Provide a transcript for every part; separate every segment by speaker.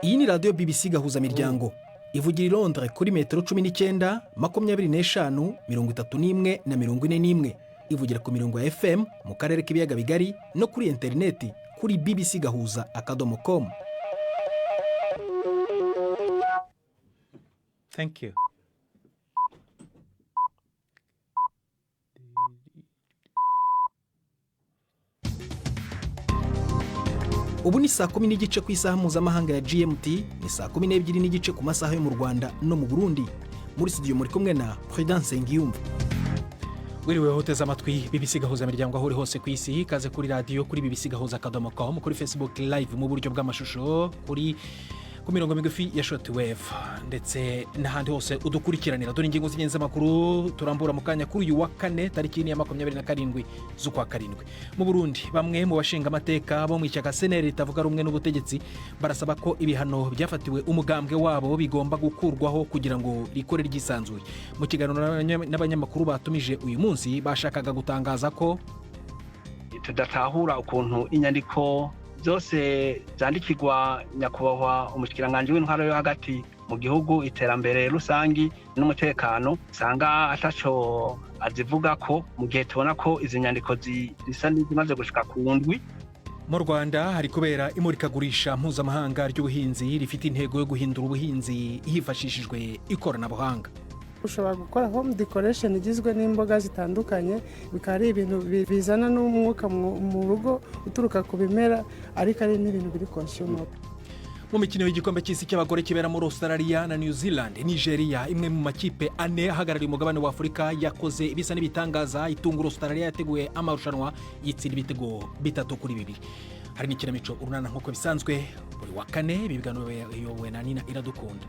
Speaker 1: Iyi ni radiyo BBC Gahuzamiryango, ivugira i Londres kuri metero 19, 25, 31 na 41. Ivugira ku mirongo ya FM mu karere k'Ibiyaga Bigari no kuri interineti kuri bbcgahuza.com.
Speaker 2: Thank you.
Speaker 1: Ubu ni saa 10:30 ku isaha mpuzamahanga ya GMT, ni saa 12:30 ku masaha yo mu Rwanda no mu Burundi. Muri studio muri kumwe na Prudence Nsengiyumva. Wiriwe, uteze amatwi BBC Gahuzamiryango aho uri hose ku isi. Ikaze kuri radiyo, kuri bbcgahuza.com, kuri Facebook Live mu buryo bw'amashusho, ku mirongo migufi ya shortwave ndetse n'ahandi hose udukurikiranira. Dore ingingo z'ingenzi z'amakuru turambura mu kanya kuri uyu wa kane, tariki ya 27 z'ukwa karindwi. Mu Burundi, bamwe mu bashinga amateka bo mu ishyaka CNL ritavuga rumwe n'ubutegetsi barasaba ko ibihano byafatiwe umugambwe wabo bigomba gukurwaho kugira ngo rikore ryisanzuye. Mu kiganiro n'abanyamakuru batumije uyu munsi, bashakaga gutangaza ko
Speaker 3: tudatahura ukuntu inyandiko zose zandikirwa nyakubahwa umushikiranganji w'intwaro yo hagati mu gihugu, iterambere rusangi n'umutekano usanga ataco azivuga ko, mu gihe tubona ko izi nyandiko zisa n'izimaze gushika ku ndwi.
Speaker 1: Mu Rwanda hari kubera imurikagurisha mpuzamahanga ry'ubuhinzi rifite intego yo guhindura ubuhinzi hifashishijwe ikoranabuhanga.
Speaker 4: Ushobora gukora home decoration igizwe n'imboga zitandukanye, bikaba ari ibintu bizana n'umwuka mu rugo uturuka ku bimera, ariko ari n'ibintu biri consumable.
Speaker 1: Mu mikino y'igikombe cy'isi cy'abagore kibera muri Australia na New Zealand, Nigeria, imwe mu makipe ane ahagarariye umugabane wa Afurika, yakoze ibisa n'ibitangaza, itungura Australia yateguye amarushanwa, yitsinda ibitego 3-2. Hari n'ikinamico Urunana nk'uko bisanzwe buri wa kane. Ibi biganiro biyobowe na Nina Iradukunda.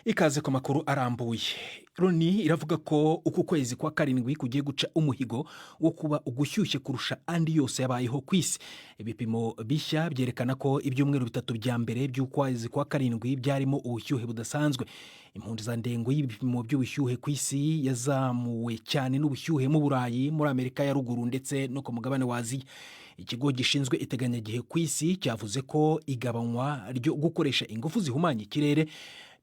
Speaker 1: Ikaze ku makuru arambuye. Loni iravuga ko uku kwezi kwa karindwi kugiye guca umuhigo wo kuba ugushyushye kurusha andi yose yabayeho ku isi. Ibipimo bishya byerekana ko ibyumweru 3 bya mbere by'ukwezi kwa karindwi byarimo ubushyuhe budasanzwe. Impuzandengo y'ibipimo by'ubushyuhe ku isi yazamuwe cyane n'ubushyuhe mu Burayi, muri Amerika ya Ruguru ndetse no ku mugabane wa Aziya. Ikigo gishinzwe iteganyagihe ku isi cyavuze ko igabanywa ryo gukoresha ingufu zihumanya ikirere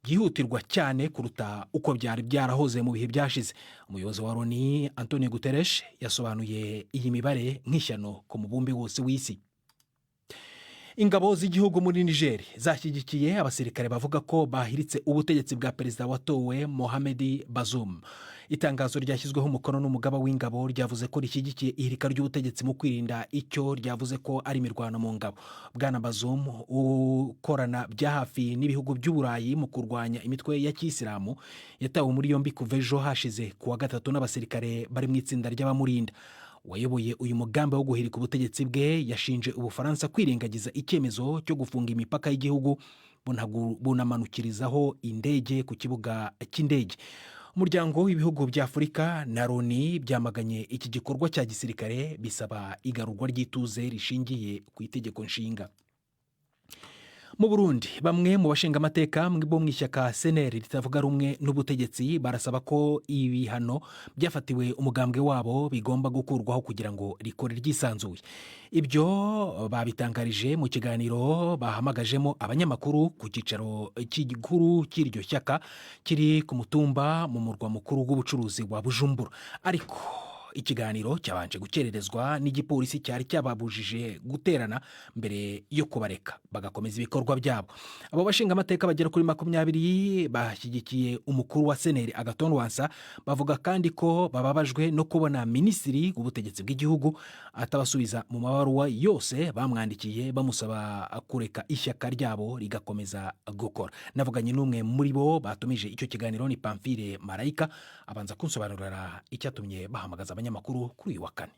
Speaker 1: byihutirwa cyane kuruta uko byari byarahoze mu bihe byashize. Umuyobozi wa Loni, Antonio Guterres, yasobanuye iyi mibare nk'ishyano ku mubumbe wose w'isi. Ingabo z'igihugu muri Niger zashyigikiye abasirikare bavuga ko bahiritse ubutegetsi bwa perezida watowe Mohamed Bazoum. Itangazo ryashyizweho umukono n'umugaba w'ingabo ryavuze ko rishyigikiye ihirika ry'ubutegetsi mu kwirinda icyo ryavuze ko ari imirwano mu ngabo. Bwana Bazoum, ukorana bya hafi n'ibihugu by'Uburayi mu kurwanya imitwe ya kisilamu, yatawe muri yombi kuva ejo hashize ku wa gatatu n'abasirikare bari mu itsinda ry'abamurinda. Wayoboye uyu mugambi wo guhirika ubutegetsi bwe yashinje Ubufaransa kwirengagiza icyemezo cyo gufunga imipaka y'igihugu, bunamanukirizaho indege ku kibuga cy'indege. Umuryango w'ibihugu bya Afurika na Loni byamaganye iki gikorwa cya gisirikare, bisaba igarurwa ry'ituze rishingiye ku itegeko nshinga. Mu Burundi, bamwe mu bashingamateka bo mu ishyaka CNL ritavuga rumwe n'ubutegetsi barasaba ko ibihano byafatiwe umugambwe wabo bigomba gukurwaho kugira ngo rikore ryisanzuye. Ibyo babitangarije mu kiganiro bahamagajemo abanyamakuru ku cyicaro cy'igikuru cy'iryo shyaka kiri ku Mutumba mu murwa mukuru w'ubucuruzi wa Bujumbura. Ariko ikiganiro cyabanje gukererezwa n'igipolisi cyari cyababujije guterana mbere yo kubareka bagakomeza ibikorwa byabo. Abo bashingamateka bagera kuri 20 bashyigikiye umukuru wa CNL, Agathon Rwasa, bavuga kandi ko bababajwe no kubona minisitiri w'ubutegetsi bw'igihugu atabasubiza mu mabaruwa yose bamwandikiye bamusaba kureka ishyaka ryabo rigakomeza gukora. Navuganye n'umwe muri bo batumije icyo kiganiro, ni Pamphile Marayika, abanza kunsobanurira icyatumye bahamagaza abanyamakuru kuri uyu wa kane.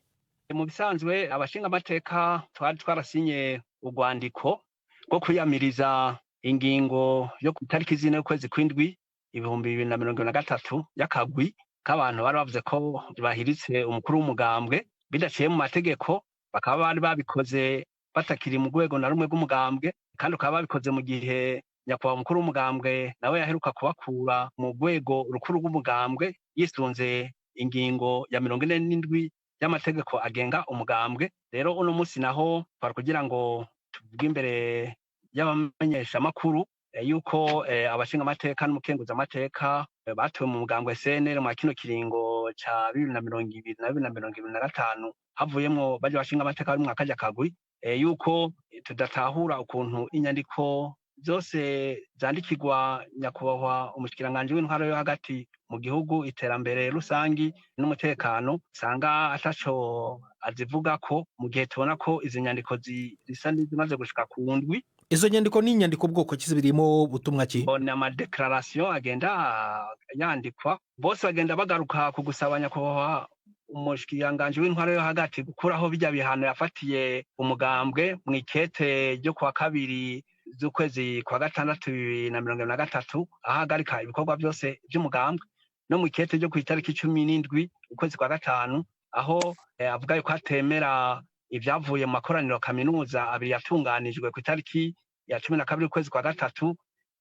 Speaker 3: Mu bisanzwe, abashingamateka twari twarasinye urwandiko rwo kwiyamiriza ingingo yo ku itariki 4 y'ukwezi kw'indwi 2023 y'akagwi k'abantu bari bavuze ko bahiritse umukuru w'umugambwe bidaciye mu mategeko, bakaba bari babikoze batakiri mu rwego na rumwe rw'umugambwe, kandi bakaba babikoze mu gihe Nyakubahwa umukuru w'umugambwe nawe yaheruka kubakura mu rwego rukuru rw'umugambwe yisunze ingingo ya 47 y'amategeko agenga umugambwe. Rero uno munsi naho twari kugira ngo tuvuge imbere y'abamenyeshamakuru yuko abashingamateka n'umukenguzamateka batowe mu mugambwe CNL mwa kino kiringo ca 2020 na 2025, havuyemwo barya bashingamateka bari mwa karya kagwi, yuko tudatahura ukuntu inyandiko zose zandikirwa nyakubahwa umushikiranganji w'intwaro yo hagati mu gihugu, iterambere rusangi n'umutekano, usanga ataco azivugako, mu gihe tubona ko izi nyandiko zisa n'izimaze gushika ku ndwi.
Speaker 1: Izo nyandiko ni inyandiko bwoko ki? Zirimo butumwa ki?
Speaker 3: Ni amadéclarations agenda yandikwa, bose bagenda bagaruka ku gusaba nyakubahwa umushikiranganji w'intwaro yo hagati gukuraho birya bihano yafatiye umugambwe mu ikete ryo kuwa 2 z'ukwezi kwa gatandatu 2023, ahagarika ibikorwa byose by'umugambwe, no mu ikete ryo ku itariki 17 ukwezi kwa gatanu, aho avuga yuko atemera ibyavuye mu makoraniro kaminuza abiri yatunganijwe ku itariki ya 12 ukwezi kwa gatatu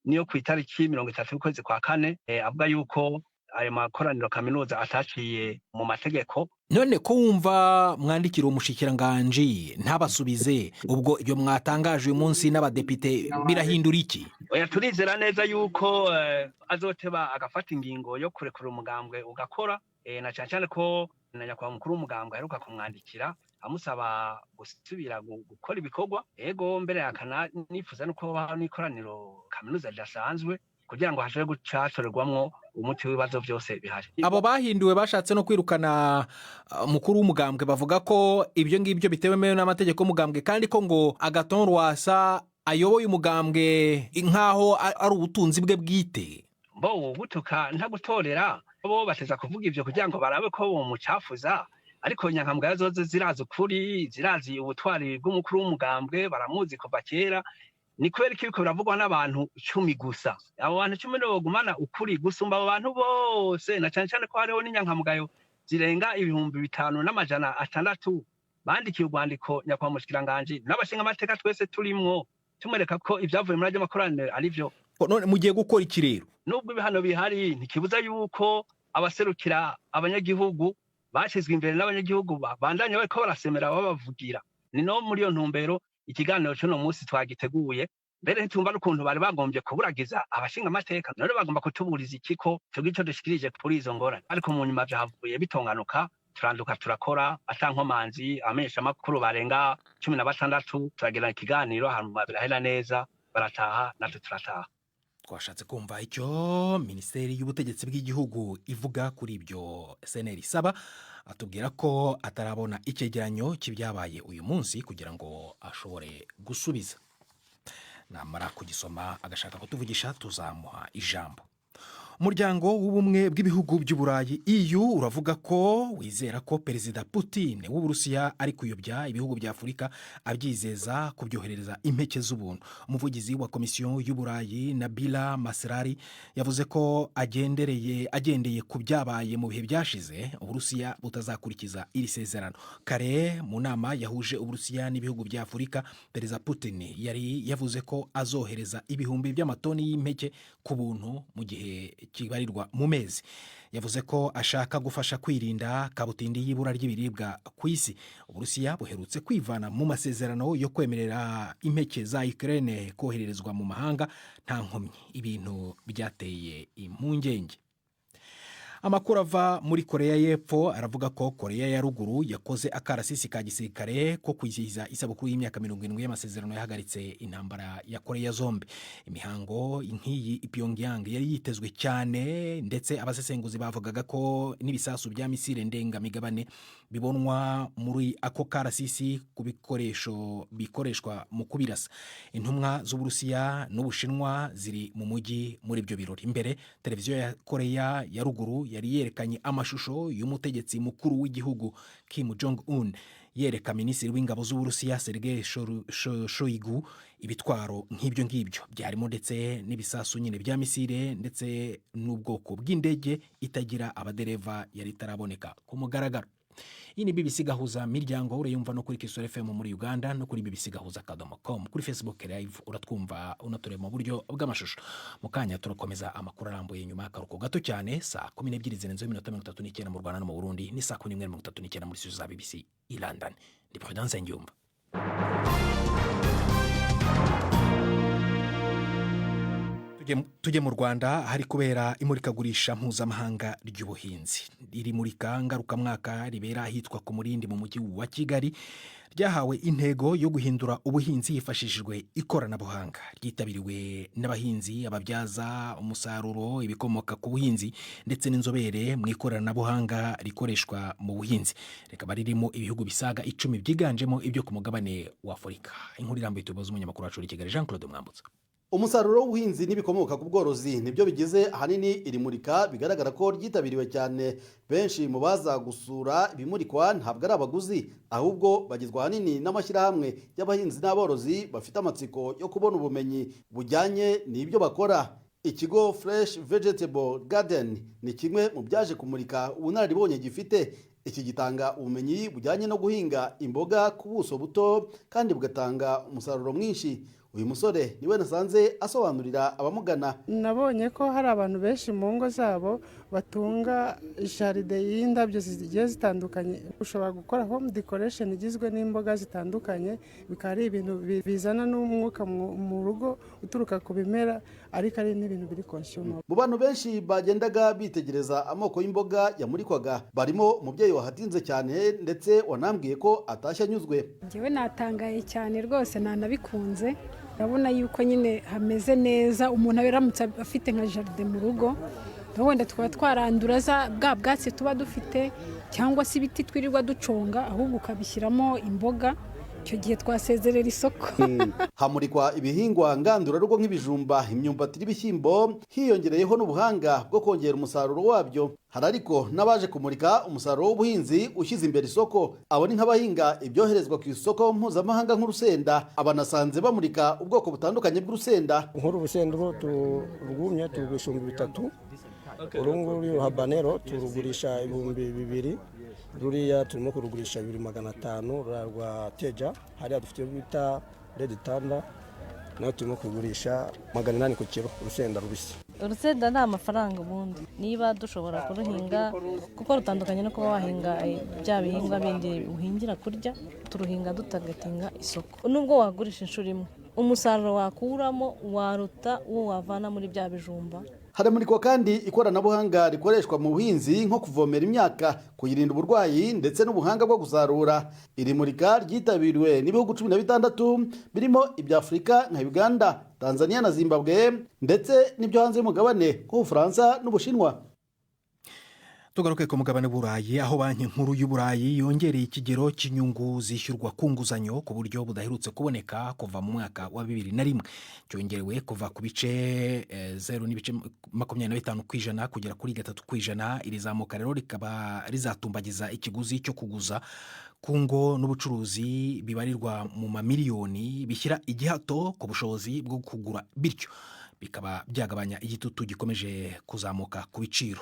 Speaker 3: niyo ku itariki 30 ukwezi kwa kane, avuga yuko ayo makoraniro kaminuza ataciye mu mategeko.
Speaker 1: None ko wumva mwandikira umushikiranganji ntabasubize, ubwo ibyo mwatangaje uyu munsi n'abadepite birahindura iki?
Speaker 3: Oya, turizera neza yuko azoteba agafata ingingo yo kurekura umugambwe ugakora, na cyane cyane ko na nyakubahwa mukuru w'umugambwe aheruka kumwandikira amusaba gusubira gukora ibikorwa. Ego, mbere akana nifuza nuko habaho n'ikoraniro kaminuza ridasanzwe kugira ngo hashobore guca hatorerwamwo umuti w'ibibazo byose bihari.
Speaker 1: Abo bahinduwe bashatse no kwirukana umukuru w'umugambwe bavuga ko ibyo ngibyo bitemewe n'amategeko y'umugambwe, kandi ko ngo Agathon Rwasa ayoboye umugambwe nk'aho ari ubutunzi bwe bwite.
Speaker 3: Mbo gutuka ntagutorera, bo bateza kuvuga ivyo kugira ngo barabe ko bomucafuza, ariko inyankamugayo zoze zirazi ukuri, zirazi ubutwari bw'umukuru w'umugambwe, baramuzi kuva kera. Ni kubera ko ibiko biravugwa n'abantu 10 gusa. Abo bantu 10 nibo bagumana ukuri gusumba abo bantu bose, na cane cane ko hariho n'inyankamugayo zirenga 5600 bandikiye urwandiko nyakubahwa mushikiranganji n'abashingamateka twese turimwo, tumwereka ko ivyavuye muri ayo makoraniro ari vyo.
Speaker 1: None mugiye gukora iki rero?
Speaker 3: Nubwo ibihano bihari, ntikibuza yuko abaserukira abanyagihugu bashyizwe imbere n'abanyagihugu bandanya bariko barasemera babavugira. Ni no muri iyo ntumbero ikiganiro c'uno munsi twagiteguye. Mbere ntitumva n'ukuntu bari bagombye kuburagiza abashingamateka. None bagomba kutuburiza iki ko tugira ico dushikirije kuri izo ngorane? Ariko mu nyuma vyahavuye bitonganuka, turanduka turakora ata nkomanzi, abamenyeshamakuru barenga 16, turagirana ikiganiro, hanyuma birahera neza, barataha natwe turataha.
Speaker 1: Twashatse kumva icyo Minisiteri y'Ubutegetsi bw'Igihugu ivuga kuri ibyo CNL isaba, atubwira ko atarabona icyegeranyo cy'ibyabaye uyu munsi kugira ngo ashobore gusubiza. Namara kugisoma agashaka kutuvugisha, tuzamuha ijambo. Umuryango w'Ubumwe bw'Ibihugu by'Uburayi, EU, uravuga ko wizera ko Perezida Putin w'Uburusiya ari kuyobya ibihugu bya Afurika abyizeza kubyoherereza impeke z'ubuntu. Umuvugizi wa Komisiyo y'Uburayi, Nabila Massrali, yavuze ko agendereye agendeye ku byabaye mu bihe byashize, Uburusiya butazakurikiza iri sezerano. Kare mu nama yahuje Uburusiya n'ibihugu bya Afurika, Perezida Putin yari yavuze ko azohereza ibihumbi by'amatoni y'impeke ku buntu mu gihe kibarirwa mu mezi. Yavuze ko ashaka gufasha kwirinda kabutindi y'ibura ry'ibiribwa ku isi. Uburusiya buherutse kwivana mu masezerano yo kwemerera impeke za Ukraine kohererezwa mu mahanga nta nkomyi, ibintu byateye impungenge. Amakuru ava muri Koreya y'Epfo aravuga ko Koreya ya Ruguru yakoze akarasisi ka gisirikare ko kwizihiza isabukuru y'imyaka 70 y'amasezerano yahagaritse intambara ya Koreya zombi. Imihango nk'iyi i Pyongyang yari yitezwe cyane, ndetse abasesenguzi bavugaga ko n'ibisasu bya misile ndengamigabane bibonwa muri ako karasisi ku bikoresho bikoreshwa mu kubirasa. Intumwa z'Uburusiya n'Ubushinwa ziri mu mujyi muri ibyo birori. Imbere televiziyo ya Koreya ya Ruguru yari yerekanye amashusho y'umutegetsi mukuru w'igihugu Kim Jong Un yereka minisitiri w'ingabo z'Uburusiya Sergei Shoigu ibitwaro nk'ibyo ngibyo, byarimo ndetse n'ibisasu nyine bya misile ndetse n'ubwoko bw'indege itagira abadereva yari itaraboneka ku mugaragaro. Iyi ni BBC Gahuza Miryango, urayumva no kuri Kisoro FM muri Uganda no kuri bbcgahuza.com. Kuri Facebook Live uratwumva, unatureba mu buryo bw'amashusho. Mu kanya turakomeza amakuru arambuye nyuma y'akaruhuko gato cyane. Saa 12 zirenzeho iminota 39 mu Rwanda no mu Burundi, ni saa 11:39 muri studio za BBC i London. Ndi Prudence Nsengiyumva. Tujye mu Rwanda, hari kubera imurikagurisha mpuzamahanga ry'ubuhinzi. Iri murika ngarukamwaka ribera ahitwa ku Murindi mu mujyi wa Kigali, ryahawe intego yo guhindura ubuhinzi hifashishijwe ikoranabuhanga. Ryitabiriwe n'abahinzi, ababyaza umusaruro ibikomoka ku buhinzi ndetse n'inzobere mu ikoranabuhanga rikoreshwa mu buhinzi. Rikaba ririmo ibihugu bisaga 10 byiganjemo ibyo ku mugabane wa Afurika. Inkuru irambuye tubaze umunyamakuru wacu uri i Kigali, Jean Claude Mwambutsa.
Speaker 2: Umusaruro w'ubuhinzi n'ibikomoka ku bworozi nibyo bigize ahanini iri murika, bigaragara ko ryitabiriwe cyane. Benshi mu baza gusura ibimurikwa ntabwo ari abaguzi, ahubwo bagizwe ahanini n'amashyirahamwe y'abahinzi n'aborozi bafite amatsiko yo kubona ubumenyi bujyanye n'ibyo bakora. Ikigo Fresh Vegetable Garden ni kimwe mu byaje kumurika ubunararibonye gifite. Iki gitanga ubumenyi bujyanye no guhinga imboga ku buso buto kandi bugatanga umusaruro mwinshi. Uyu musore niwe nasanze asobanurira abamugana.
Speaker 4: Nabonye ko hari abantu benshi mu ngo zabo batunga jardin y'indabyo zigiye zitandukanye. Ushobora gukora home decoration igizwe n'imboga zitandukanye, bikaba ari ibintu bizana n'umwuka mu rugo uturuka ku bimera, ariko ari n'ibintu biri consumable.
Speaker 2: Mu bantu benshi bagendaga bitegereza amoko y'imboga yamurikwaga, barimo umubyeyi wahatinze cyane ndetse wanambwiye ko atashye anyuzwe.
Speaker 5: Njyewe natangaye cyane rwose, nanabikunze. Urabona yuko nyine hameze neza, umuntu aramutse afite nka jardin mu rugo, wenda tukaba twarandura bwa bwatsi tuba dufite cyangwa se ibiti twirirwa duconga, ahubwo ukabishyiramo imboga. Icyo gihe twasezerera isoko.
Speaker 2: Hamurikwa ibihingwa ngandurarugo nk'ibijumba, imyumbati n'ibishyimbo, hiyongereyeho n'ubuhanga bwo kongera umusaruro wabyo. Hari ariko n'abaje kumurika umusaruro w'ubuhinzi ushyize imbere isoko. Abo ni nk'abahinga ibyoherezwa ku isoko mpuzamahanga nk'urusenda. Abanasanze bamurika ubwoko butandukanye bw'urusenda.
Speaker 6: Nk'uru rusenda rwumye turugurisha 3000, uru nguru habanero turugurisha 2000, ruriya turimo kurugurisha 2500, ruriya rwa teja. Hariya dufite iyo bita Red Thunder, nayo turimo kugurisha 800 ku kiro, urusenda rubisi.
Speaker 7: Urusenda ni amafaranga ubundi niba dushobora kuruhinga, kuko rutandukanye no kuba wahinga bya bihingwa bindi uhingira kurya. Turuhinga dutagatinga isoko. Nubwo wagurisha inshuro imwe, umusaruro wakuramo waruta uwo wavana muri bya bijumba.
Speaker 2: Haramurikwa kandi ikoranabuhanga rikoreshwa mu buhinzi nko kuvomera imyaka, kuyirinda uburwayi ndetse n'ubuhanga bwo gusarura. Iri murika ryitabiriwe n'ibihugu 16 birimo ibya Afurika nka Uganda, Tanzania na Zimbabwe, ndetse n'ibyo hanze y'umugabane nk'Ubufaransa n'Ubushinwa.
Speaker 1: Tugaruke ku mugabane w'Uburayi, aho Banki Nkuru y'Uburayi yongereye ikigero cy'inyungu zishyurwa ku nguzanyo ku buryo budaherutse kuboneka kuva mu mwaka wa 2001. Cyongerewe kuva ku bice 0.25% kugera kuri 3%. Iri zamuka rero rikaba rizatumbagiza ikiguzi cyo kuguza ku ngo n'ubucuruzi bibarirwa mu mamiliyoni, bishyira igihato ku bushobozi bwo kugura, bityo bikaba byagabanya igitutu gikomeje kuzamuka ku biciro.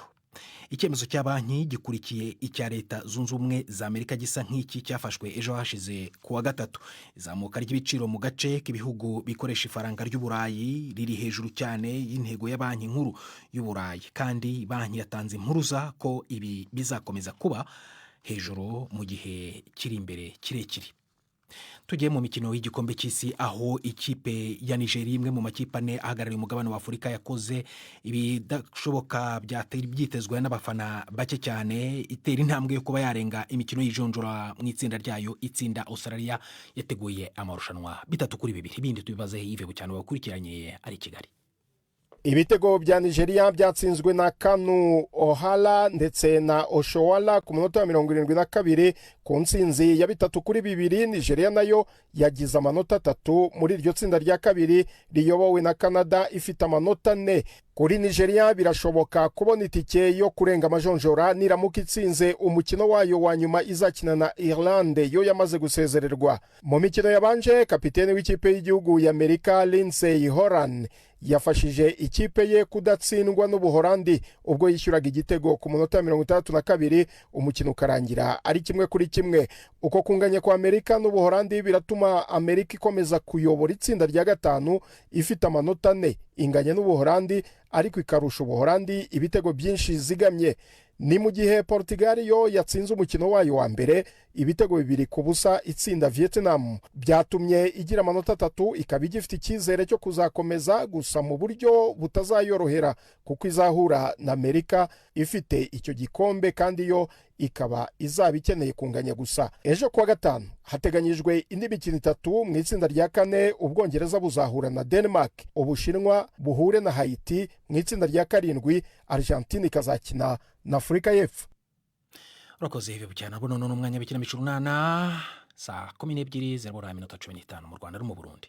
Speaker 1: Icyemezo cya banki gikurikiye icya Leta Zunze Ubumwe za Amerika gisa nk'iki cyafashwe ejo hashize ku wa gatatu. Izamuka ry'ibiciro mu gace k'ibihugu bikoresha ifaranga ry'Uburayi riri hejuru cyane y'intego ya Banki Nkuru y'Uburayi, kandi banki yatanze impuruza ko ibi bizakomeza kuba hejuru mu gihe kiri imbere kirekire. Tugiye mu mikino y'igikombe cy'isi, aho ikipe ya Nigeria, imwe mu makipe ane ahagarariye umugabane wa Afurika, yakoze ibidashoboka byatari byitezwe n'abafana bake cyane, itera intambwe yo kuba yarenga imikino y'ijonjora mu itsinda ryayo, itsinda Australia yateguye amarushanwa 3-2. Ibindi tubibaze Yves Bucyana wakurikiranye ari i Kigali.
Speaker 8: Ibitego bya Nigeria byatsinzwe na Kanu Ohala ndetse na Oshowala ku munota wa 72 ku ntsinzi ya 3-2. Nigeria nayo yagize amanota 3 muri iryo tsinda rya kabiri riyobowe na Canada ifite amanota 4. Kuri Nigeria birashoboka kubona itike yo kurenga amajonjora niramuka itsinze umukino wayo wa nyuma izakina na Irlande yo yamaze gusezererwa. Mu mikino yabanje, kapitene w'ikipe y'igihugu y'Amerika Lindsey Horan yafashije ikipe ye kudatsindwa n'Ubuholandi ubwo yishyuraga igitego ku munota 62, umukino ukarangira ari 1-1. Uko kunganya kwa Amerika n'Ubuholandi biratuma Amerika ikomeza kuyobora itsinda rya 5 ifite amanota 4, inganya n'Ubuholandi ariko ikarusha Ubuholandi ibitego byinshi zigamye. Ni mu gihe Portugal yo yatsinze umukino wayo wa mbere ibitego 2-0 itsinda Vietnam, byatumye igira amanota 3, ikaba igifite icyizere cyo kuzakomeza gusa mu buryo butazayorohera kuko izahura na Amerika ifite icyo gikombe kandi yo ikaba izaba ikeneye kunganya gusa. Ejo kuwa gatanu hateganyijwe indi mikino 3 mu itsinda rya 4. Ubwongereza buzahura na Denmark, Ubushinwa buhure na Haiti. Mu itsinda rya 7 Argentine ikazakina na Afurika y'Epfo.
Speaker 1: Urakoze ibi cyane. None umwanya w'ikinamico Urunana, saa 12:15 mu Rwanda no mu Burundi.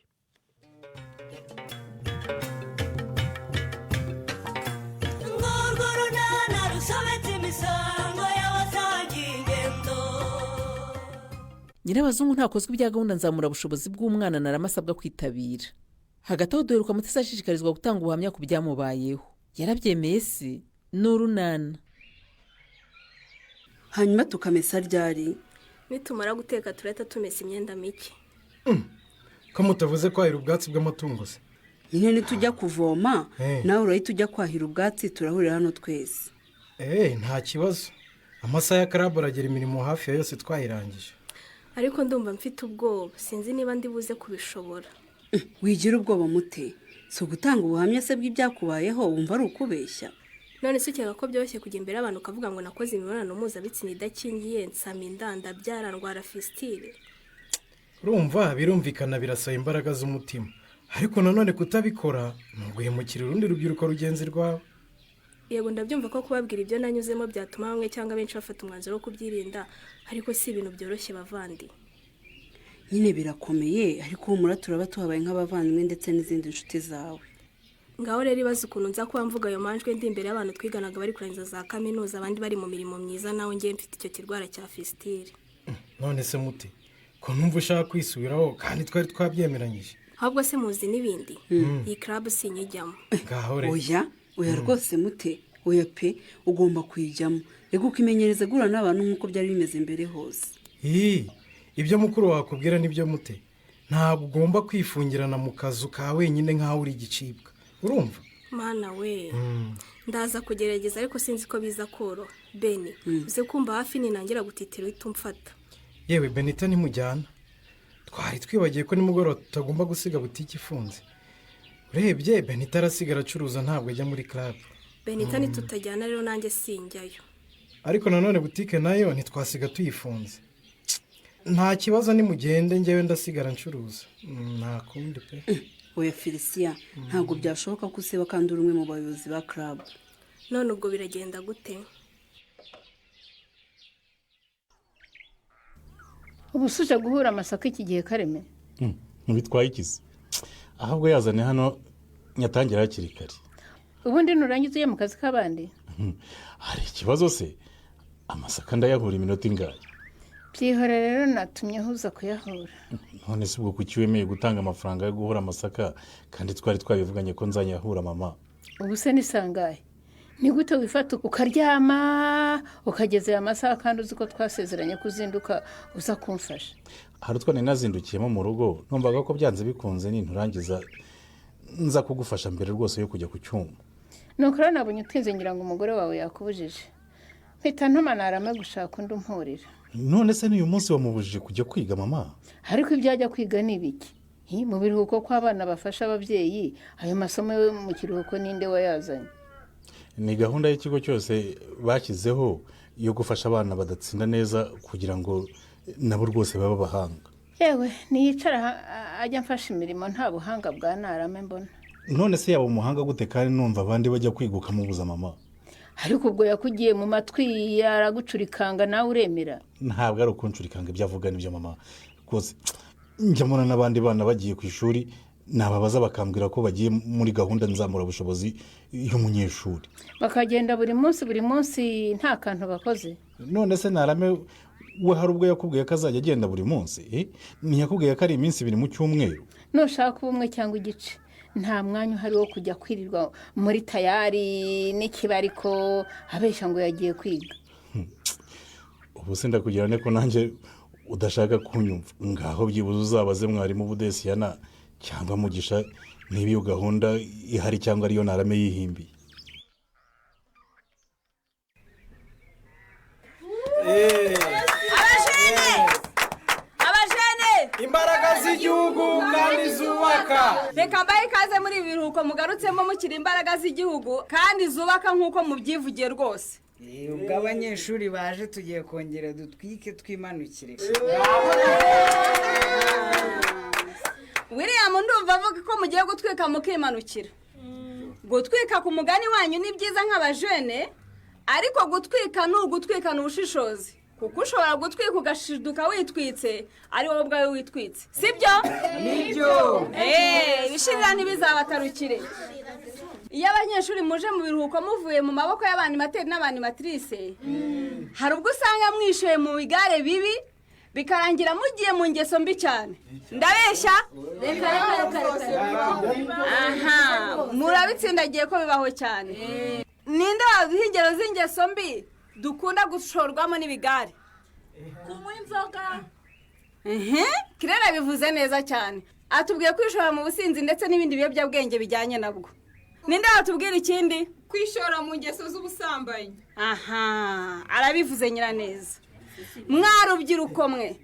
Speaker 9: Nyirabazungu ntakozwe ibya gahunda nzamurabushobozi bw'umwana Narama asabwa kwitabira. Hagati aho duheruka Mutesi ashishikarizwa gutanga ubuhamya ku byamubayeho. Yarabyemeye se? Ni Urunana.
Speaker 10: Hanyuma tukamesa ryari?
Speaker 11: Nitumara guteka turahita tumesa imyenda mike.
Speaker 12: Ko mutavuze kwahira ubwatsi bw'amatungo se?
Speaker 10: Nyine nitujya kuvoma nawe urahita ujya kwahira ubwatsi, turahurira hano twese.
Speaker 12: Nta kibazo, amasaha ya karabo aragera, imirimo hafi ya yose twayirangije.
Speaker 11: Ariko ndumva mfite ubwoba, sinzi niba ndi buze kubishobora.
Speaker 10: Wigira ubwoba mute? Si ugutanga ubuhamya se bw'ibyakubayeho wumva ari ukubeshya?
Speaker 11: None se ukeka ko byoroshye kujya imbere y'abantu ukavuga ngo nakoze imibonano mpuzabitsina idakingiye, nsama inda, ndabyara, ndwara fisitire?
Speaker 12: Urumva birumvikana, birasaba imbaraga z'umutima, ariko nanone kutabikora ni uguhemukira urundi rubyiruko rugenzi rwawe.
Speaker 11: Yego ndabyumva ko kubabwira ibyo nanyuzemo byatuma bamwe cyangwa benshi bafata umwanzuro wo kubyirinda, ariko si ibintu byoroshye bavandi.
Speaker 10: Nyine birakomeye, ariko humura turaba tuhabaye nk'abavandimwe ndetse n'izindi nshuti zawe.
Speaker 11: Ngaho rero ibaze ukuntu nza kuba mvuga ayo manjwe ndi imbere y'abantu twiganaga bari kurangiza za kaminuza, abandi bari mu mirimo myiza, nawe ngiye mfite icyo kirwara cya fisitire.
Speaker 12: None se muti ko numva ushaka kwisubiraho kandi twari twabyemeranyije?
Speaker 11: Ahubwo se muzi n'ibindi, iyi club sinyijyamo.
Speaker 12: Ngaho rero.
Speaker 10: Oya oya rwose mute, oya pe, ugomba kuyijyamo. Reka ukimenyereza guhura n'abantu nk'uko byari bimeze mbere hose.
Speaker 12: Ibyo mukuru wakubwira nibyo mute, ntabwo ugomba kwifungirana mu kazu ka wenyine nk'aho uri igicibwa, urumva?
Speaker 11: Mana we, ndaza kugerageza ariko sinzi ko biza koroha. Beni, uze kumva hafi ninangira gutitira uhita umfata.
Speaker 12: Yewe Benita ntimujyana, twari twibagiye ko nimugoroba tutagomba gusiga butike ifunze. Urebye Benita arasigara acuruza, ntabwo ajya muri club.
Speaker 11: Benita nitutajyana rero nanjye sinjyayo.
Speaker 12: Ariko nanone butike nayo ntitwasiga tuyifunze. Nta kibazo nimugende, njyewe ndasigara ncuruza, nta kundi pe.
Speaker 10: Oya Felicia, ntabwo byashoboka ko useba kandi uri umwe mu bayobozi ba club.
Speaker 11: None ubwo biragenda gute?
Speaker 13: Ubu suje guhura amasaka iki gihe Kareme?
Speaker 14: Ntibitwaye ikizi, ahubwo yazane hano nyatangira hakiri kare.
Speaker 13: Ubundi nurangiza ujye mu kazi k'abandi.
Speaker 14: Hari ikibazo se? Amasaka ndayahura iminota ingahe?
Speaker 13: Byihore rero natumye huza kuyahura.
Speaker 14: None se ubwo kuki wemeye gutanga amafaranga yo guhura amasaka kandi twari twabivuganye ko nzanyahura mama?
Speaker 13: Ubu se nisangahe? Ni gute wifata ukaryama ukageza aya masaha kandi uzi ko twasezeranye kuzinduka uza kumfasha?
Speaker 14: Hari utwo nari nazindukiyemo mu rugo, numvaga ko byanze bikunze ninturangiza nza kugufasha mbere rwose yo kujya ku cyuma.
Speaker 13: Nuko rero nabonye utinze ngira ngo umugore wawe yakubujije, mpita ntuma narame gushaka undi umpurira.
Speaker 14: None se n'uyu munsi wamubujije kujya kwiga mama?
Speaker 13: Ariko ibyo ajya kwiga ni ibiki? Mu biruhuko kw'abana bafasha ababyeyi, ayo masomo yo mu kiruhuko ninde wayazanye?
Speaker 14: Ni gahunda y'ikigo cyose bashyizeho yo gufasha abana badatsinda neza kugira ngo nabo rwose babe abahanga.
Speaker 13: Yewe niyicara ajya amfasha imirimo, nta buhanga bwa narame mbona.
Speaker 14: None se yaba umuhanga gute kandi numva abandi bajya kwiga ukamubuza mama?
Speaker 13: Ariko ubwo yakugiye mu matwi yaragucurikanga nawe uremera?
Speaker 14: Ntabwo ari ukuncurikanga, ibyo avuga nibyo mama rwose. Njya mbona n'abandi bana bagiye ku ishuri Nababaza bakambwira ko bagiye muri gahunda nzamurabushobozi y'umunyeshuri.
Speaker 13: Bakagenda buri munsi buri munsi nta kantu bakoze.
Speaker 14: None se Narame we hari ubwo yakubwiye ko azajya agenda buri munsi? Ntiyakubwiye ko ari iminsi 2 mu cyumweru?
Speaker 13: Nushaka ubumwe cyangwa igice, nta mwanya uhari wo kujya kwirirwa muri tayari n'ikibariko abeshya ngo yagiye kwiga.
Speaker 14: Ubu se ndakugira ne ko nanjye udashaka kunyumva? Ngaho byibuze uzabaze mwarimu Budesiyana cyangwa Mugisha niba iyo gahunda ihari cyangwa ariyo Narame yihimbiye.
Speaker 15: Abajene!
Speaker 12: Imbaraga z'igihugu kandi zubaka.
Speaker 15: Reka mbahe ikaze muri ibi biruhuko mugarutsemo mukiri imbaraga z'igihugu kandi zubaka nk'uko mubyivugiye rwose.
Speaker 16: Ubwo abanyeshuri baje tugiye kongera dutwike twimanukire.
Speaker 15: William ndumva avuga ko mugiye gutwika mukimanukira. Gutwika ku mugani wanyu ni byiza nk'abajene, ariko gutwika ni ugutwikana ubushishozi, kuko ushobora gutwika ugashiduka witwitse ari wowe ubwawe witwitse, sibyo?
Speaker 16: Nibyo.
Speaker 15: Ibishirira ntibizabatarukire. Iyo abanyeshuri muje mu biruhuko muvuye mu maboko y'abanimateri n'abanimatrice, hari ubwo usanga mwishoye mu bigare bibi bikarangira mugiye mu ngeso mbi cyane. Ndabeshya? Aha, murabitsindagiye ko bibaho cyane. Ninde waduha ingero z'ingeso mbi dukunda gushorwamo n'ibigare?
Speaker 17: Kunywa inzoga.
Speaker 15: Kirera bivuze neza cyane. Atubwiye kwishora mu businzi ndetse n'ibindi biyobyabwenge bijyanye nabwo. Ninde watubwira ikindi?
Speaker 18: Kwishora mu ngeso z'ubusambanyi.
Speaker 15: Aha, arabivuze Nyiraneza. Mwarubyiruko mwe,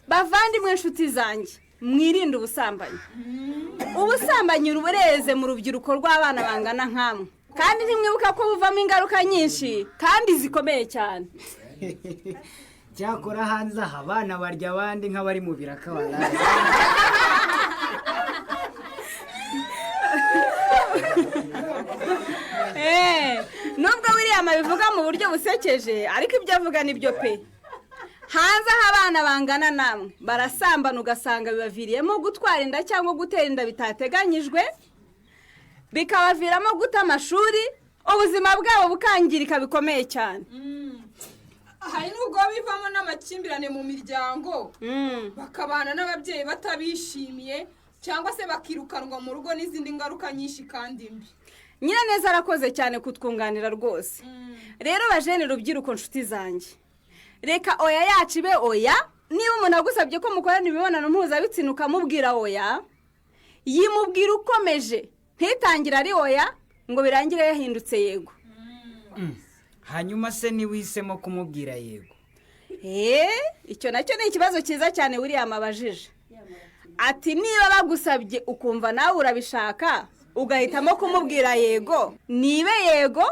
Speaker 15: bavandimwe inshuti zanjye, mwirinde ubusambanyi. Ubusambanyi rubureze mu rubyiruko rw'abana bangana nkamwe, kandi ntimwibuka ko buvamo ingaruka nyinshi kandi zikomeye cyane.
Speaker 16: Cyakora hanze aha abana barya abandi nk'abari mu biraka baraye.
Speaker 15: Nubwo William abivuga mu buryo busekeje, ariko ibyo avuga nibyo pe. Hanze aho abana bangana namwe barasambana, ugasanga bibaviriyemo gutwara inda cyangwa gutera inda bitateganyijwe, bikabaviramo guta amashuri, ubuzima bwabo bukangirika bikomeye cyane.
Speaker 18: Hari n'ubwo bivamo n'amakimbirane mu miryango, bakabana n'ababyeyi batabishimiye cyangwa se bakirukanwa mu rugo n'izindi ngaruka nyinshi kandi mbi.
Speaker 15: Nyiraneza arakoze cyane kutwunganira rwose. Rero bajene rubyiruko nshuti zanjye, reka oya yacu ibe oya. Niba umuntu agusabye ko mukorana imibonano mpuzabitsina ukamubwira oya, yimubwira ukomeje, ntitangire ari oya ngo birangire yahindutse yego.
Speaker 16: Hanyuma se niwisemo kumubwira yego?
Speaker 15: Icyo nacyo ni ikibazo cyiza cyane William abajije. Ati niba bagusabye ukumva nawe urabishaka ugahitamo kumubwira yego, nibe yego,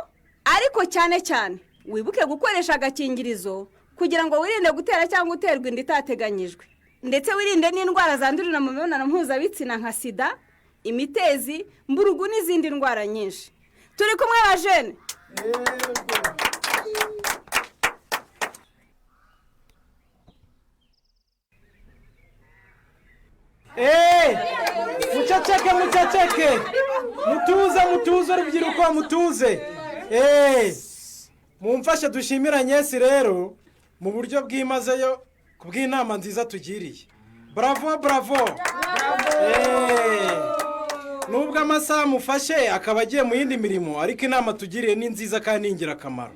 Speaker 15: ariko cyane cyane wibuke gukoresha agakingirizo kugira ngo wirinde gutera cyangwa guterwa inda itateganyijwe, ndetse wirinde n'indwara zandurira mu mibonano mpuzabitsina nka sida, imitezi, mburugu n'izindi ndwara nyinshi. Turi kumwe abajene?
Speaker 12: Muceceke, muceceke, mutuze, mutuze urubyiruko, mutuze. Mumfashe dushimira Nyesi rero mu buryo bwimazeyo ku bw'inama nziza tugiriye. Bravo, bravo. Nubwo amasaha mufashe akaba agiye mu yindi mirimo, ariko inama tugiriye ni nziza kandi ni ingirakamaro.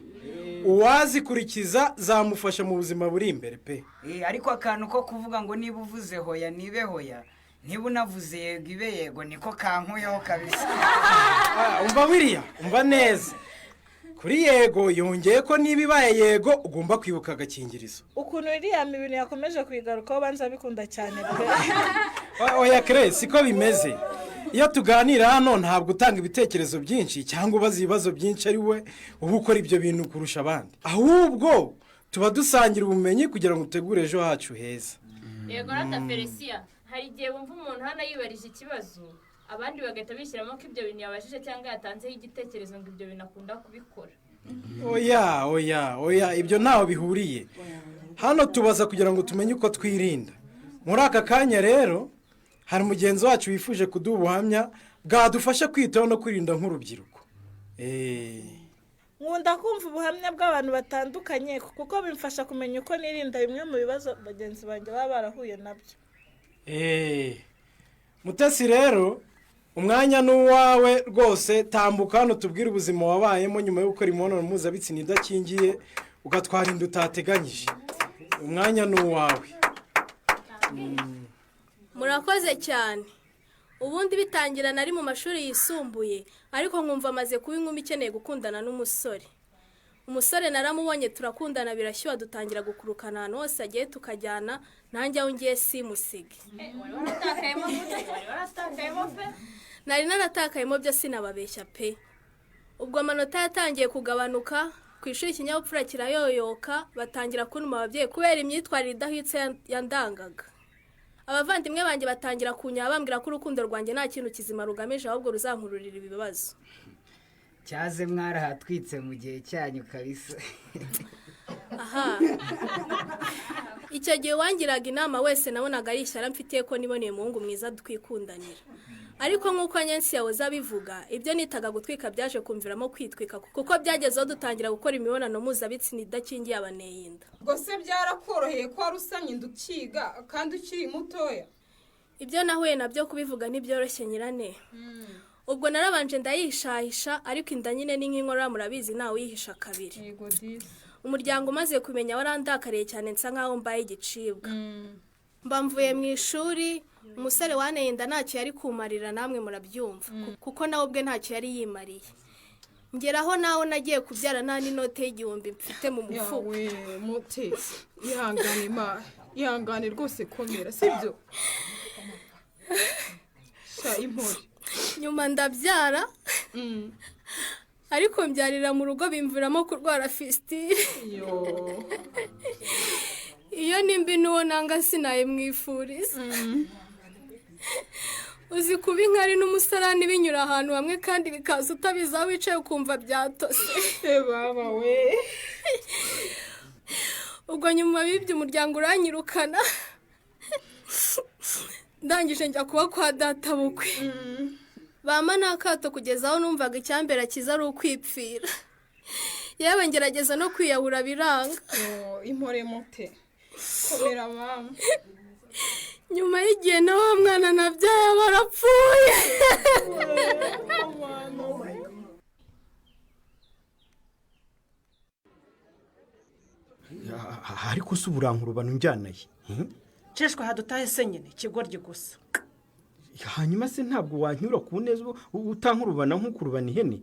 Speaker 12: Uwazikurikiza zamufasha mu buzima buri imbere pe.
Speaker 16: Ariko akantu ko kuvuga ngo niba uvuze hoya nibe hoya, niba unavuze yego ibe yego, niko kankuyeho kabisa.
Speaker 12: Umva William, umva neza. Kuri yego yongeye ko niba ibaye yego ugomba kwibuka agakingirizo.
Speaker 17: Ukuntu William ibintu yakomeje kwigarukaho banza bikunda cyane pe.
Speaker 12: Oya Kre, siko bimeze. Iyo tuganira hano ntabwo utanga ibitekerezo byinshi cyangwa ubaza ibibazo byinshi ari we uba ukora ibyo bintu kurusha abandi, ahubwo tuba dusangira ubumenyi kugira ngo utegure ejo hacu heza.
Speaker 19: Yego rata Felicia, hari igihe wumva umuntu hano yibarije ikibazo abandi bagahita bishyiramo ko ibyo bintu yabajije cyangwa yatanzeho igitekerezo ngo ibyo bintu akunda kubikora.
Speaker 12: Oya oya oya, ibyo ntaho bihuriye. Hano tubaza kugira ngo tumenye uko twirinda. Muri aka kanya rero Hari mugenzi wacu wifuje kuduha ubuhamya bwadufasha kwitaho no kwirinda nk'urubyiruko.
Speaker 17: Nkunda kumva ubuhamya bw'abantu batandukanye kuko bimfasha kumenya uko nirinda bimwe mu bibazo bagenzi banjye baba barahuye nabyo.
Speaker 12: Mutesi rero, umwanya ni uwawe rwose, tambuka hano tubwire ubuzima wabayemo nyuma yo gukora imibonano mpuzabitsina idakingiye ugatwara inda utateganyije. Umwanya ni uwawe.
Speaker 11: Murakoze cyane. Ubundi bitangira nari mu mashuri yisumbuye, ariko nkumva amaze kuba inkumi ikeneye gukundana n'umusore. Umusore naramubonye turakundana birashyuha, dutangira gukurukana ahantu hose agiye tukajyana, nanjye aho ngiye simusige. Nari naratakayemo byo sinababeshya pe. Ubwo amanota yatangiye kugabanuka, ku ishuri ikinyabupfura kirayoyoka, batangira kuntuma ababyeyi kubera imyitwarire idahwitse yandangaga. Abavandimwe banjye batangira kunyaba bambwira ko urukundo rwanjye nta kintu kizima rugamije, ahubwo ruzankururira ibibazo.
Speaker 16: Cyaze mwarahatwitse mu gihe cyanyu kabisa.
Speaker 11: Aha, icyo gihe wangiraga inama wese nabonaga ari ishyara mfitiye ko niboneye umuhungu mwiza twikundanira. Ariko nk'uko Nyensi yahoze abivuga, ibyo nitaga gutwika byaje kumviramo kwitwika, kuko byagezeho dutangira gukora imibonano mpuzabitsina idakingiye abaneye inda.
Speaker 18: Ubwo se byarakoroheye ko wari usamye inda ukiga kandi ukiri mutoya?
Speaker 11: Ibyo nahuye nabyo kubivuga ntibyoroshye nyirane. Ubwo narabanje ndayihishahisha, ariko inda nyine ni nk'inkorora murabizi, ntawe uyihisha kabiri. Umuryango umaze kumenya warandakariye cyane, nsa nkaho mbaye igicibwa. Mba mvuye mu ishuri, umusore waneye inda ntacyo yari kumarira, namwe murabyumva, kuko nawe ubwe ntacyo yari yimariye. Ngeraho nawe nagiye kubyara nta n'inote y'1000 mfite mu mufuka.
Speaker 18: Yawe Mutesi, ihangane ma, ihangane rwose, komera, sibyo? Sha impore.
Speaker 11: Nyuma ndabyara, ariko mbyarira mu rugo bimviramo kurwara fistule. Iyo nimbi n'uwo nanga sinayimwifuriza. Uzi kuba inkari n'umusarani binyura ahantu hamwe kandi bikaza utabizi, aho wicaye ukumva byatose.
Speaker 18: Baba we.
Speaker 11: Ubwo nyuma bibye umuryango uranyirukana, ndangije njya kuba kwa data bukwe. Bampa n'akato kugeza aho numvaga icyambera cyiza ari ukwipfira. Yewe ngerageza no kwiyahura biranga.
Speaker 18: Impore Mute, komera mama.
Speaker 11: Nyuma y'igihe na wa mwana nabyaye barapfuye.
Speaker 20: Ariko se uburankurubano njyanaye?
Speaker 17: Ceshwa hadutahe se nyine ikigoryi gusa.
Speaker 20: Hanyuma se ntabwo wanyura ku neza utankurubana nk'ukurubana ihene?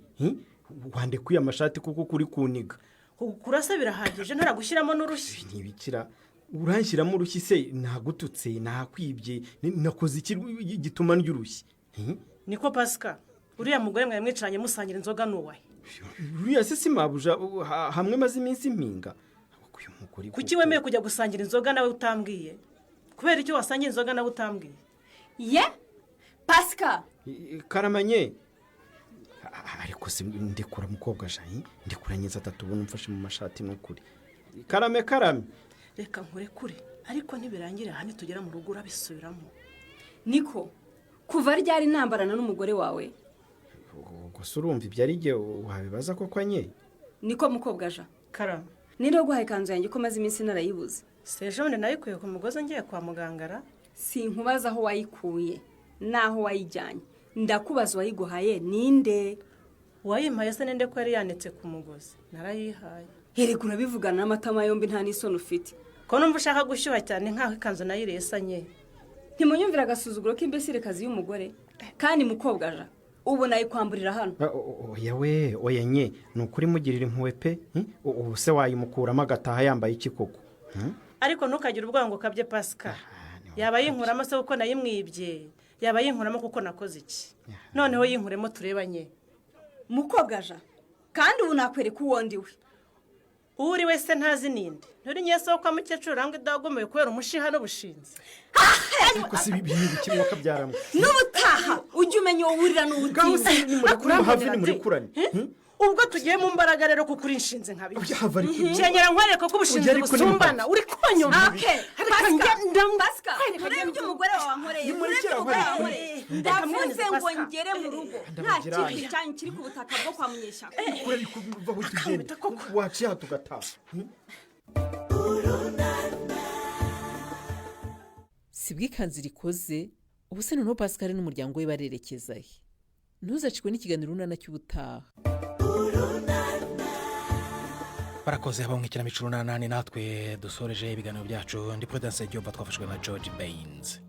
Speaker 20: Wandekuye amashati kuko kuri kuniga.
Speaker 17: Kurasa birahagije, ntaragushyiramo n'urushyi.
Speaker 20: Ntibikira, uranshyiramo urushyi se? Nagututse, nakwibye, nakoze iki gituma ndya urushyi?
Speaker 17: Niko Pasika, uriya mugore mwari mwicaranye musangira inzoga ni uwahe?
Speaker 20: Uriya se si mabuja hamwe maze iminsi mpinga.
Speaker 17: Kuki wemeye kujya gusangira inzoga nawe utambwiye? Kubera icyo wasangira inzoga nawe utambwiye?
Speaker 15: Ye Pasika
Speaker 20: karamanye. Ariko se ndekura mukobwa jayi, ndekura neza atatubona umfashe mu mashati n'ukuri. Karame karame.
Speaker 17: Reka nkurekure, ariko ntibirangira hano tugera mu rugo urabisubiramo.
Speaker 15: Niko kuva ryari ntambarana n'umugore wawe?
Speaker 20: Gusa urumva ibyo ari igihe wabibaza koko nye.
Speaker 15: Niko mukobwa ja.
Speaker 17: Karame.
Speaker 15: Ninde waguhaye ikanzu yanjye ko maze iminsi narayibuze?
Speaker 17: Sejo nde nayikuye ku mugozi ngiye kwa mugangara.
Speaker 15: Sinkubaza aho wayikuye naho wayijyanye, ndakubaza uwayiguhaye ninde?
Speaker 17: Uwayimpaye se ninde ko yari yanitse ku mugozi? Narayihaye.
Speaker 15: Erega urabivugana n'amatama yombi, nta n'isoni ufite.
Speaker 17: Ko numva ushaka gushyuha cyane nkaho ikanzu nayiriye isa nye.
Speaker 15: Ntimunyumvira agasuzuguro k'imbesirekazi y'umugore. Kandi mukobwa ja, ubu nayikwamburira hano.
Speaker 20: Oya we, oya nye, ni ukuri mugirira impuhwe pe. Ubu se wayimukuramo agataha yambaye iki koko?
Speaker 17: Ariko ntukagire ubwoba ngo ukabye Pasika. Yaba yinkuramo se kuko nayimwibye, yaba yinkuramo kuko nakoze iki? Noneho yinkuremo turebanye.
Speaker 15: Mukobwa ja, kandi ubu nakwereka uwo ndi we.
Speaker 17: Uri wese ntazi ninde. Nturi nyeso kwa mukecuru rangwe idagomeye kubera umushiha n'ubushinzi.
Speaker 20: Ariko si ibintu bikimwe kabyaramwe.
Speaker 15: N'ubutaha ujye umenya uwo wurira n'uwutinda.
Speaker 20: Hafi ni muri kuranye.
Speaker 17: Ubwo tugiye mu mbaraga rero kuko uri inshinzi nkabi.
Speaker 20: Hava ariko-
Speaker 17: Kenyera nkwereke ko ubushinzi
Speaker 20: Oya, ariko ni
Speaker 17: busumbana. Uri konyoma.
Speaker 15: Okay,
Speaker 17: Ariko
Speaker 15: Pascal,
Speaker 17: njye
Speaker 15: Pascal, urebye umugore wawe wankoreye,
Speaker 20: Nimurekere
Speaker 15: urebye umugore wawe
Speaker 20: aho.
Speaker 15: wankoreye.
Speaker 17: Reka
Speaker 15: Ndavuze
Speaker 17: mwene
Speaker 15: ngo
Speaker 17: Pascal.
Speaker 15: ngere mu rugo nta
Speaker 20: Ndabagira
Speaker 15: kindi
Speaker 20: aya.
Speaker 15: cyanyu kiri ku butaka bwo kwa Munyeshyaka.
Speaker 20: Kure ariko uva aho tugenda waciye aha tugataha.
Speaker 9: Si bw'ikanzu rikoze ubu se noneho Pascal n'umuryango we barerekeza he? Ntuzacikwe n'ikiganiro Urunana cy'ubutaha.
Speaker 1: Barakoze abo mu ikinamico Urunana. Ni natwe dusoreje ibiganiro byacu. Ndi Prudence Giova, twafashwe na George Baines.